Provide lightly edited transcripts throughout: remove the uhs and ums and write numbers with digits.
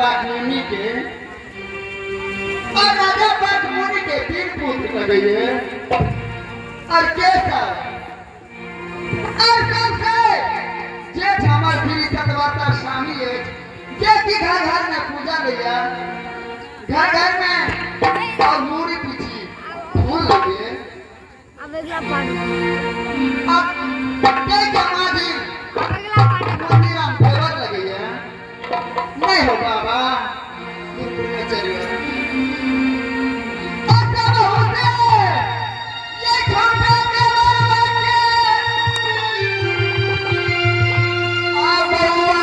बाघमुनि के और राजा बाघमुनि के तीन पुत्र लगैये और केशव और सबसे जेठ हमार श्री सतवाता स्वामी अछि जे कि घर घर में पूजा लैया घर घर में और मूरी पीछी फूल लगे। अब अगला पार्ट। अब जय समाधि अगला पार्ट। मंदिर हम फेवर लगैया नहीं हो बाबा गुरुकुल में चलिए और सब होते ये छोटे देवर के आ बउआ।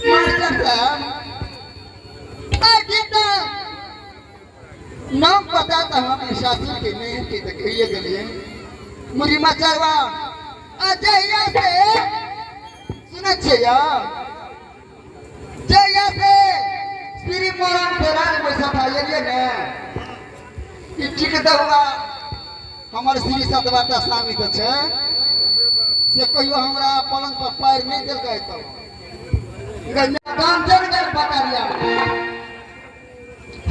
मास्टर साहब आगे तो नाम पता तो हम सासुर के नहीं के तो कहिए गेलिए मुरी मचरवा अजय से सुनै छियै यौ जहिया से श्री मोरम से राज बैसा था एलियै ने ई ठीक दहुआ हमर श्री सतवाता स्वामी के छै से कहियो हमरा पलंग पर पैर नहि देलकै तब काम चल गेल पकड़िया।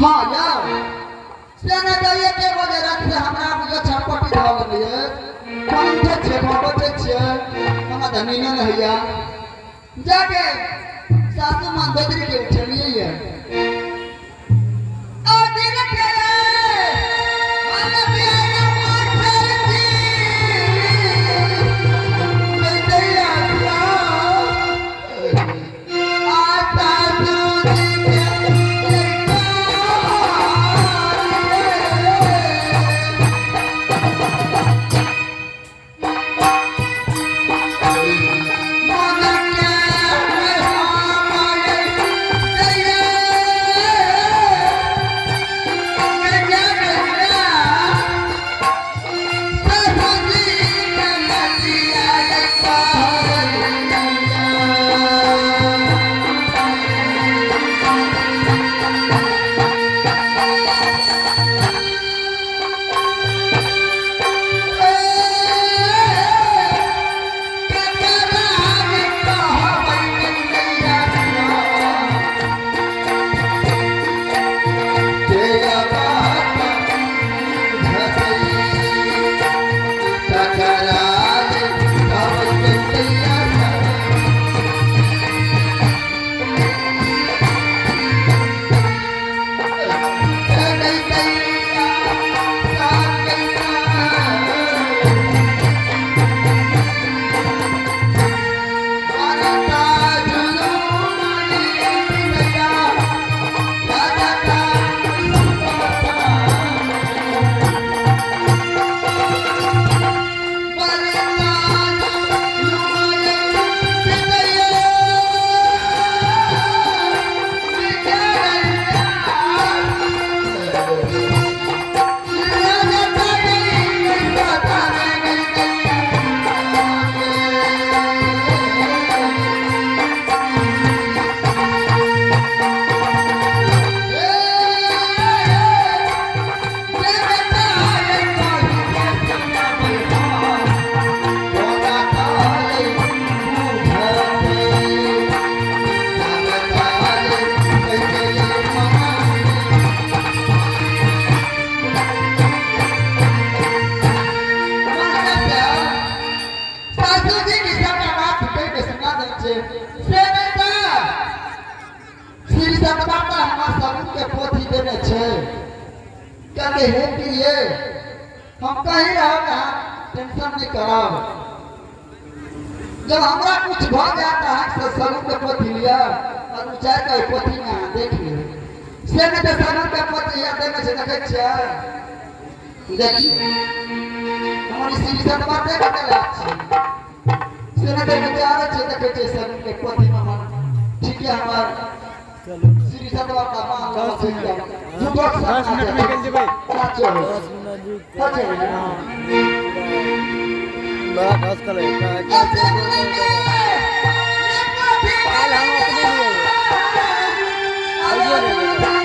हाँ यार से नहि तऽ एके बजे राति से हमरा बुझो छटपटी भऽ गेलैए कोन उठै छियै कोन बैठै छियै हमरा तऽ नीने नहि होइया जाके सासू माँ ददरी के उठेलियै ये ओ दिन के हम प्यारा मास्टर जी दैया आ सासू जी के मन के हम दैया। कहते हे प्रिय, हम कहीं रहब, अहाँ टेंशन नहीं करब। जब हमरा कुछ भ जाता है तो सगुन के पोथी लिया और उचार के पोथी में अहाँ देख लियौ। से नहि तऽ सगुन के पोथी याद नहि छै, देखै छियै? देखियौ, हमर ई सिविल बाते कते छै। से नहि तऽ बेचारे छै, देखै छियै सगुन के पोथी में हमर ठीक है, हमर श्री सतवा का मान 10 मिनट। झूठो। 10 मिनट में निकलि जेबै। साचो। 10 मिनट रुकि। साचो। बड़ा खसकल है। काल्हि हम अपने लिए आइयो।